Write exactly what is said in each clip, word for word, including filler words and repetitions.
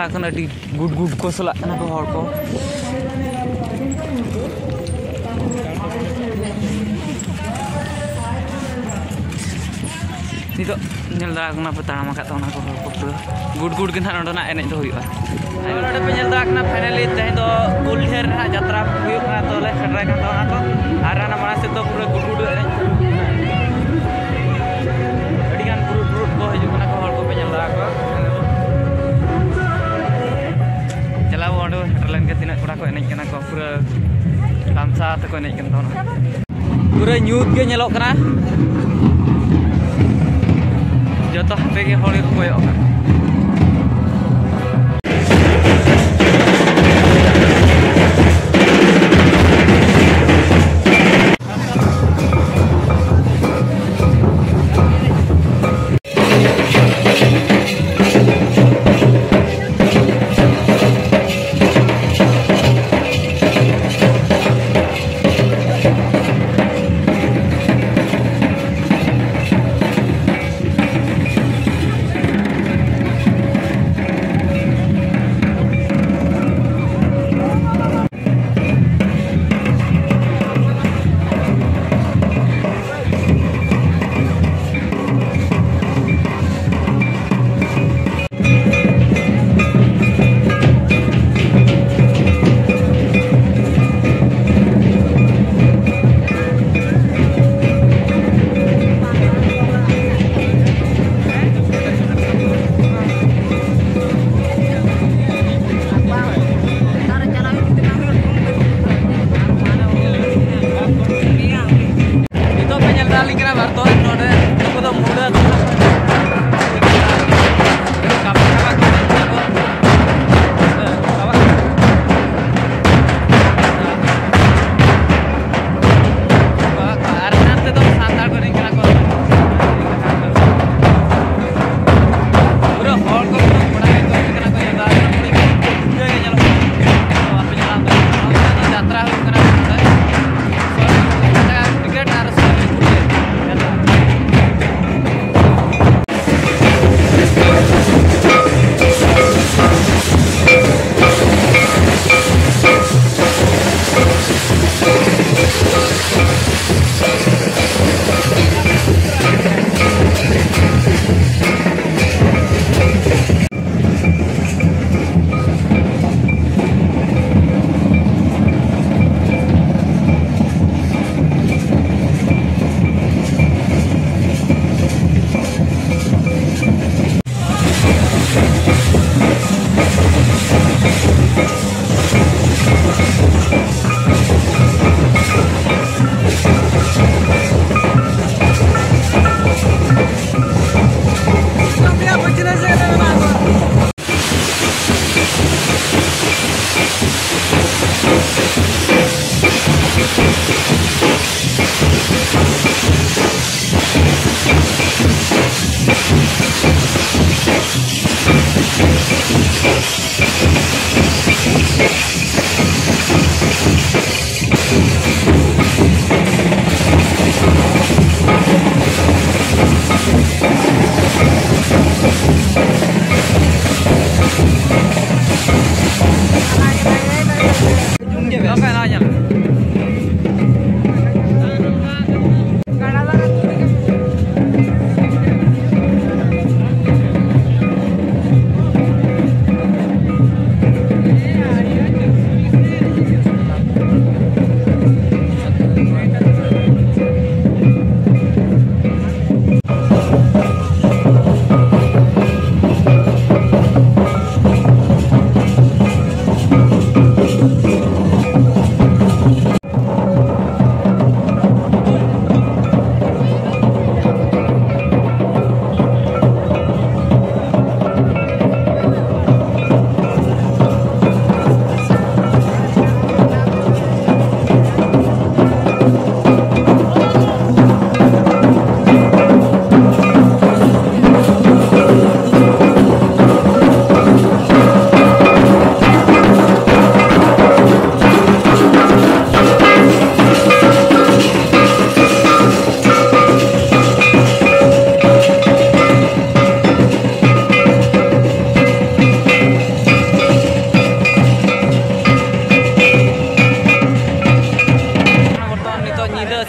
ᱮᱠᱷᱚᱱ ᱟᱹᱰᱤ good good ᱠᱚ ᱥᱟᱞᱟᱜ ᱠᱟᱱᱟ ᱠᱚ ᱦᱚᱲ ᱠᱚ᱾ ᱱᱤᱛᱚᱜ ᱧᱮᱞ ᱫᱟᱲᱮᱭᱟᱜ ᱠᱟᱱᱟ ᱯᱮ, ᱛᱟᱲᱟᱢ ᱟᱠᱟᱫ ᱛᱟᱵᱚᱱᱟ ᱠᱚ ᱦᱚᱲ ᱠᱚ ᱯᱩᱨᱟᱹ᱾ ᱜᱩᱰ ᱜᱩᱰ ᱜᱮ ᱱᱟᱦᱟᱜ ᱱᱚᱸᱰᱮᱱᱟᱜ ᱮᱱᱮᱡ ᱫᱚ ᱦᱩᱭᱩᱜᱼᱟ᱾ ᱱᱚᱰᱮ ᱯᱮ ᱧᱮᱞ ᱫᱟᱲᱮᱭᱟᱜ ᱠᱟᱱᱟ, finally ᱛᱮᱦᱮᱧ ᱫᱚ ᱠᱩᱞᱰᱷᱮᱨ ᱨᱮᱱᱟᱜ ᱡᱟᱛᱨᱟ ᱦᱩᱭᱩᱜ ᱠᱟᱱᱟ᱾ ᱛᱚ ᱞᱮ ᱥᱮᱴᱮᱨ ᱟᱠᱟᱱ ᱛᱟᱵᱚᱱᱟ ᱠᱚ᱾ ᱟᱨ ᱦᱟᱱᱟ ᱢᱟᱲᱟᱝ ᱥᱮᱫ ᱫᱚ ᱯᱩᱨᱟᱹ ᱜᱩᱰ ᱜᱩᱰ ᱮᱱᱮᱡ, ᱟᱹᱰᱤ ᱜᱟᱱ ᱜᱩᱰ ᱜᱩᱰ ᱠᱚ ᱦᱤᱡᱩᱜ ᱠᱟᱱᱟ ᱠᱚ, ᱦᱚᱲ ᱠᱚᱯᱮ ᱧᱮᱞ ᱫᱟᱲᱮᱭᱟᱜ ᱠᱚᱣᱟ᱾ ᱪᱟᱞᱟᱣ ᱚᱸᱰᱮ ᱥᱮᱴᱮᱨ ᱞᱮᱱ ᱜᱮ, ᱛᱤᱱᱟᱹᱜ ᱠᱚᱲᱟ ᱠᱚ ᱮᱱᱮᱡ ᱠᱟᱱᱟ ᱠᱚ, ᱯᱩᱨᱟᱹ ᱛᱟᱢᱥᱟ ᱛᱮᱠᱚ ᱮᱱᱮᱡ ᱠᱟᱱ ᱛᱟᱵᱚᱱᱟ᱾ ᱯᱩᱨᱟᱹ ᱧᱩᱛ ᱜᱮ ᱧᱮᱞᱚᱜ ᱠᱟᱱᱟ, ᱡᱚᱛᱚ ᱦᱟᱯᱮ ᱜᱮ ᱦᱚᱲ ᱜᱮᱠᱚ ᱠᱚᱭᱚᱜ ᱠᱟᱱᱟ᱾ ᱱᱤᱛᱚᱜ ᱯᱮ ᱧᱮᱞ ᱫᱟᱲᱮᱭᱟᱞᱤᱧ ᱠᱟᱱᱟ ᱵᱟᱨ ᱫᱚᱞ ᱱᱚᱰᱮ, ᱱᱩᱠᱩ ᱫᱚ ᱢᱩᱰᱟᱹ ᱟᱹᱛᱩ ᱠᱷᱚᱱ ᱠᱚ ᱦᱮᱡ ᱠᱟᱱᱟ᱾ ᱠᱟᱯᱟ ᱠᱟᱯᱟ ᱠᱚ ᱦᱮᱡ ᱠᱟᱱᱟ ᱠᱚ᱾ ᱦᱮᱸ, ᱠᱟᱯᱟ ᱠᱟᱯᱟ᱾ ᱟᱨ ᱦᱟᱱᱛᱮ ᱫᱚ ᱥᱟᱱᱛᱟᱲ ᱠᱚ ᱮᱱᱮᱡ ᱠᱟᱱᱟ ᱠᱚ᱾ ᱯᱩᱨᱟᱹ ᱦᱚᱲ ᱠᱚ, ᱯᱩᱨᱟᱹ ᱠᱚᱲᱟ ᱜᱮᱠᱚ ᱮᱱᱮᱡ ᱠᱟᱱᱟ ᱠᱚ, ᱧᱮᱞ ᱫᱟ, ᱠᱩᱲᱤ ᱠᱚ ᱯᱩᱨᱟᱹ ᱜᱮ ᱧᱮᱞᱚᱜ ᱠᱟᱱᱟ᱾ ᱛᱚ, ᱟᱯᱮ ᱧᱮᱞ ᱫᱟ, ᱱᱚᱣᱟ ᱫᱚ ᱡᱟᱛᱨᱟ ᱦᱩᱭᱩᱜ ᱠᱟᱱᱟ ᱱᱚᱰᱮ᱾ ᱥᱚᱭ ᱴᱟᱠᱟ ᱴᱤᱠᱤᱴ ᱟᱨ ᱥᱚᱭ ᱠᱩᱲᱤ ᱴᱟᱠᱟ᱾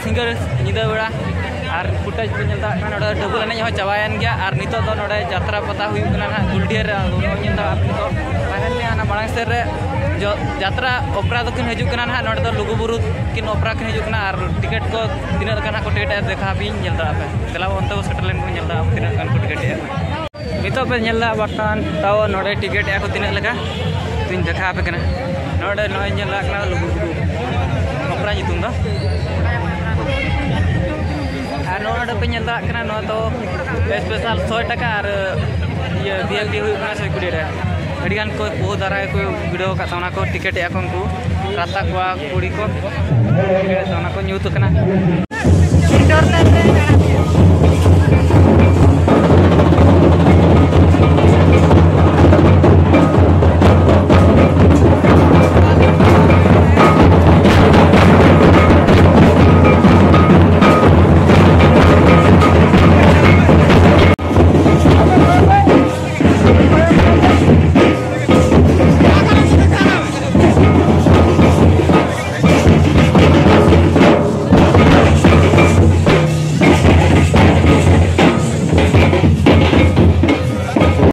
ᱥᱤᱸᱜᱟᱹᱲ ᱧᱤᱫᱟᱹ ᱵᱮᱲᱟ ᱟᱨ ᱯᱷᱩᱴᱮᱡᱽ ᱯᱮ ᱧᱮᱞ ᱫᱟᱲᱮᱭᱟᱜ ᱠᱟᱱᱟ, ᱱᱚᱰᱮ ᱰᱟᱹᱵᱩᱞ ᱮᱱᱮᱡ ᱦᱚᱸ ᱪᱟᱵᱟᱭᱮᱱ ᱜᱮᱭᱟ᱾ ᱟᱨ ᱱᱤᱛᱚᱜ ᱫᱚ ᱱᱚᱰᱮ ᱡᱟᱛᱨᱟ ᱯᱟᱛᱟ ᱦᱩᱭᱩᱜ ᱠᱟᱱᱟ ᱱᱟᱦᱟᱜ ᱜᱩᱞᱰᱤᱭᱟ ᱨᱮ᱾ ᱟᱫᱚ ᱱᱚᱜᱼᱚᱭ ᱧᱮᱞ ᱫᱟᱲᱮᱭᱟᱜ ᱯᱮ ᱱᱤᱛᱚᱜ ᱯᱷᱟᱭᱱᱟᱞᱤ ᱦᱟᱱᱟ ᱢᱟᱲᱟᱝ ᱥᱮᱫ ᱨᱮ ᱡᱚ- ᱡᱟᱛᱨᱟ ᱚᱯᱮᱨᱟ ᱫᱚᱠᱤᱱ ᱦᱤᱡᱩᱜ ᱠᱟᱱᱟ ᱱᱟᱦᱟᱜ᱾ ᱱᱚᱰᱮ ᱫᱚ ᱞᱩᱜᱩᱵᱩᱨᱩ ᱠᱤᱱ ᱚᱯᱮᱨᱟ ᱠᱤᱱ ᱦᱤᱡᱩᱜ ᱠᱟᱱᱟ᱾ ᱟᱨ ᱴᱤᱠᱤᱴ ᱠᱚ ᱛᱤᱱᱟᱹᱜ ᱞᱮᱠᱟ ᱱᱟᱦᱟᱜ ᱠᱚ ᱴᱤᱠᱤᱴ ᱮᱫ ᱫᱮᱠᱷᱟᱣ ᱟᱯᱮᱭᱟᱹᱧ, ᱧᱮᱞ ᱫᱟᱲᱮᱭᱟᱜ ᱯᱮ᱾ ᱫᱮᱞᱟ ᱵᱚ ᱚᱱᱛᱮ ᱵᱚ ᱥᱮᱴᱮᱨ ᱞᱮᱱ ᱠᱷᱟᱱ ᱧᱮᱞ ᱫᱟᱲᱮᱭᱟᱜ ᱟᱵᱚ ᱛᱤᱱᱟᱹᱜ ᱜᱟᱱ ᱠᱚ ᱴᱤᱠᱤᱴ ᱮᱫᱼᱟ᱾ ᱱᱤᱛᱚᱜ ᱯᱮ ᱧᱮᱞ ᱮᱫᱟ ᱵᱚᱨᱛᱚᱢᱟᱱ ᱛᱟᱣ ᱱᱚᱰᱮ ᱴᱤᱠᱤᱴ ᱮᱫᱼᱟ ᱠᱚ ᱛᱤᱱᱟᱹᱜ ᱞᱮᱠᱟ, ᱛᱩᱧ ᱫᱮᱠᱷᱟᱣ ᱟᱯᱮ ᱠᱟᱱᱟ᱾ ᱱᱚᱰᱮ ᱱᱚᱜᱼᱚᱭ ᱧᱮᱞ ᱫᱟᱲᱮᱭᱟᱜ ᱠᱟᱱᱟ ᱞᱩᱜᱩᱵᱩᱨᱩ ᱚᱯᱮᱨᱟ ᱧᱩᱛᱩᱢ ᱫᱚ᱾ ᱟᱨ ᱱᱚᱣᱟ ᱱᱚᱰᱮ ᱯᱮ ᱧᱮᱞ ᱫᱟᱲᱮᱭᱟᱜ ᱠᱟᱱᱟ, ᱱᱚᱣᱟ ᱫᱚ ᱥᱯᱮᱥᱟᱞ ᱥᱚᱭ ᱴᱟᱠᱟ ᱟᱨ ᱤᱭᱟᱹ ᱵᱷᱤ ᱟᱭ ᱯᱤ ᱦᱩᱭᱩᱜ ᱠᱟᱱᱟ ᱥᱚᱭ ᱠᱩᱲᱤ ᱴᱟᱠᱟ᱾ ᱟᱹᱰᱤᱜᱟᱱ ᱠᱚ ᱵᱚᱦᱩ ᱫᱟᱨᱟ ᱜᱮᱠᱚ ᱵᱷᱤᱲᱟᱹᱣ ᱟᱠᱟᱫ ᱛᱟᱵᱚᱱᱟ ᱠᱚ, ᱴᱤᱠᱤᱴ ᱮᱫᱼᱟ ᱠᱚ ᱩᱱᱠᱩ ᱨᱟᱥᱛᱟ ᱠᱚᱣᱟ ᱠᱩᱲᱤ ᱠᱚ, ᱴᱤᱠᱤᱴ ᱮᱫ ᱛᱟᱵᱚᱱᱟ ᱠᱚ, ᱧᱩᱛ ᱟᱠᱟᱱᱟ᱾ ᱤᱱᱴᱟᱨᱱᱮᱴ ᱨᱮ